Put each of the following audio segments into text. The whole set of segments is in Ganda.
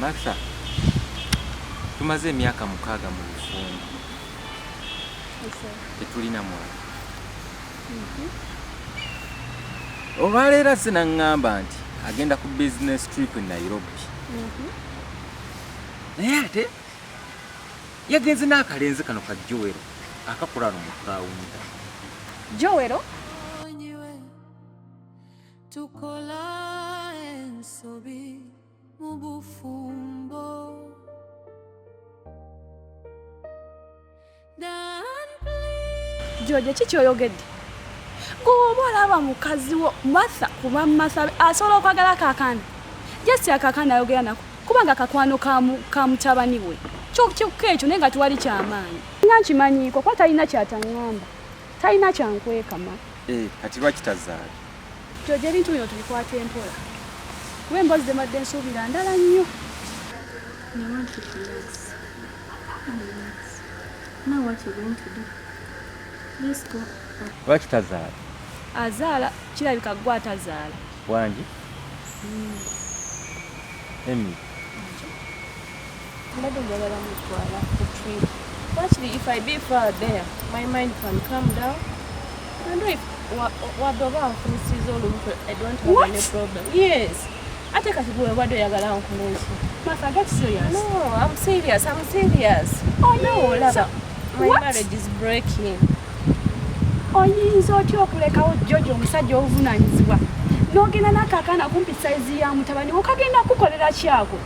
Martha, tumaze emyaka 6 mu bufumbo, tetulina mwana. Olwaleero azze n'aŋŋamba nti agenda ku business trip e Nairobi, naye ate yagenze n'akalenzi kano ka Joel akakola wano mu kawunta. Joel? Tukola ensobi mu bufumbo. Dan, please. George, ki kyoyogedde? Gwe oba olaba mukazi wo Martha, kuba Martha asobola okwagala akaakaana. Just akaakaana ayogera nako kubanga kakwano ka mutabani we. Kyokka ekyo naye nga tewali kyamaanyi. Nga nkimanyiiko kuba talina kyataŋŋamba, talina kyankwekama. Kati lwaki tazaala? George, ebintu bino tubikwate mpola, kuba emboozi ze mbadde nsuubira ndala nnyo. I want you to relax. Relax. Now what you're going to do? Let's go. Lwaki tazaala? Azaala, kirabika gwe atazaala. Wangi? Emily. Mbadde njagala mutwala ku trip. Actually, if I be far there, my mind can calm down. And if wadde oba nfunisiza olubuto, I don't have What? any problem. Yes. Ate kati gwe obadde oyagala nkole ki? Martha, get serious. No, I'm serious. I'm serious. Oh, No, olaba. My What? marriage is breaking. Oyinza otya okulekawo George omusajja obuvunaanyizibwa n'ogenda n'akaakaana kumpi sayizi ya mutabani, okagenda kukolera kyako?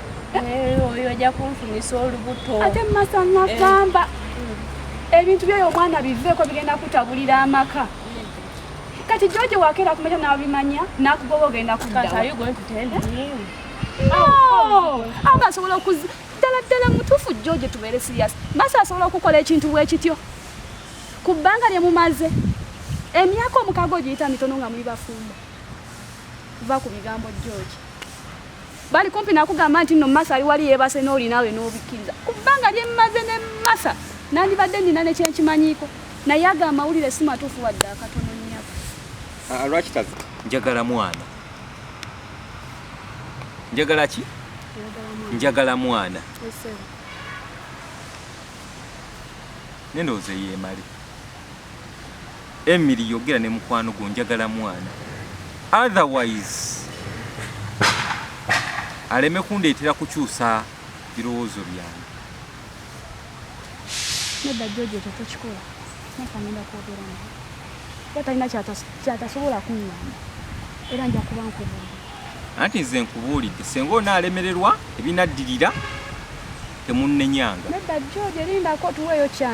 Oyo ajja kunfunisa olubuto. Ate Martha, nagamba ebintu byoyo omwana biveeko, bigenda kutabulira amaka. Kati George wakeera kumakya n'abimanya n'akugoba, ogenda Kati are kuddawa? you going to tell him? No! Awo asobola okuzi ddala ddala mutuufu. George, tubeere serious. Martha asobola okukola ekintu bwe kityo ku bbanga lye mumaze emyaka 6 ogiyita mitono nga muli bafumbo? Va ku bigambo, George. Bali kumpi nakugamba nti nno Martha ali wali yeebase n'oli naawe n'obikkiriza. Ku bbanga lye mmaze ne Martha, nandibadde nina ne kyenkimanyiiko, naye ago amawulire si matuufu wadde akatono nnyabo. Ah, lwaki tazaala? Njagala mwana. Njagala ki? Njagala mwana. Nendowooza eyeemale. Emily, yogera ne mukwano gwo, njagala mwana. Otherwise aleme kundeetera kukyusa birowoozo byange. Nedda George, ekyo tokikola. Nafe ngenda kwogera naye kuba talina kyatasobola kuŋŋamba, era nja kuba nkubuulira. Anti nze nkubuulidde, senga onaalemererwa ebinaddirira temunnenyanga. Nedda George, lindako, tuweeyo chance.